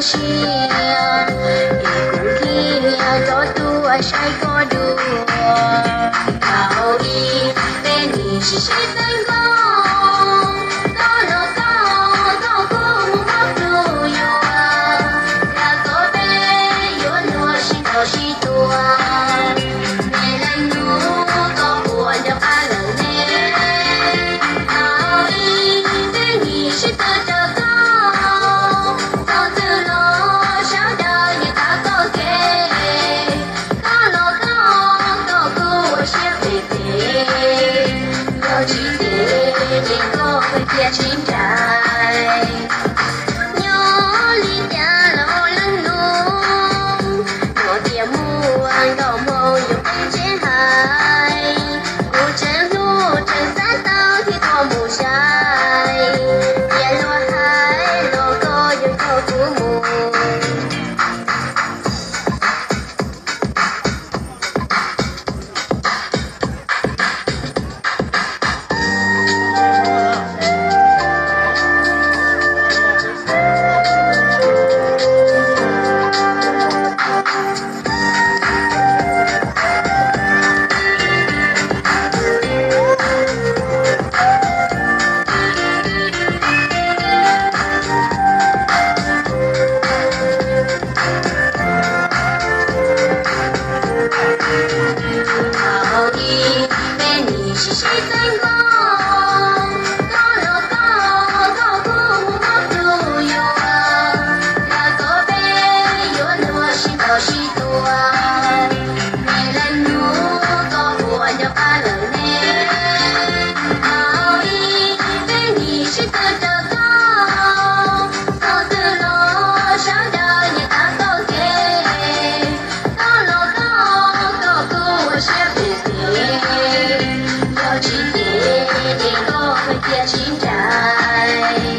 siab, es kuv thiaj rov tuaj saib koj dua. Tau ib peb hnub sib sib txeeb nkauj, koj los koj, koj kuj mus nrog kuv yuav, lam kom peb yuav luag sib ntaus sib tua. Neb leej nus koj puas nco qab lawm ne? Tau ib peb hnub sib tw rau koj, thaum twg los sawv daws nyiam tau koj kev. Koj los koj, koj kuj ua siab phem phem, yog tsis tiag ces koj cia tsis ncaim. Nyob li cas los leej nus, no tias muaj nkauj hmoob yuav peb tsev hais, kuv tseem hlub tseem xav tau thiaj tuaj mus saib, tias luag hais los koj yuav coj kuv mus. Tau ib peb hnub sib sib txeeb nkauj, koj los koj, koj kuj mus nrog kuv yuav, lam kom peb yuav luag sib ntaus sib tua. Neb leej nus koj puas nco qab lawm ne? Tau ib peb hnub sib tw rau koj, thaum twg los sawv daws nyiam tau koj kev. Koj los koj, koj kuj ua siab phem phem, yog tsis tiag ces koj cia tsis ncaim.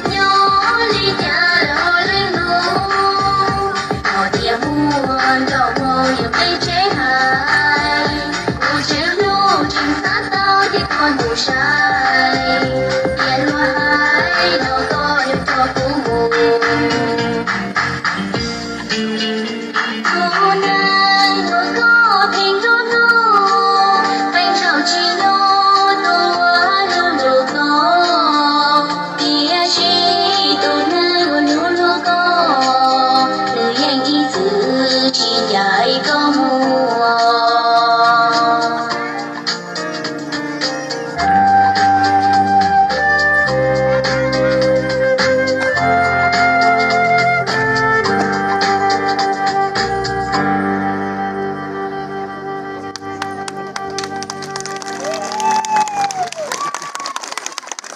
Nyob li cas los leej nus, no tias muaj nkauj hmoob yuav peb tsev hais, kuv tseem hlub tseem xav tau thiaj tuaj mus saib, tias luag hais los koj yuav coj kuv mus. Tus neeg uas koj pheej nrog hlub, qee zaug tsis yog tus uas hlub hlub koj, tiam sis tus neeg uas hlub hlub koj, nws yeej ib txwm tsis ncaim koj mus.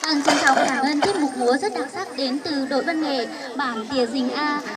Vâng, xin chào, cảm ơn tiết mục múa rất đặc sắc đến từ đội văn nghệ bản Tìa Dinh A.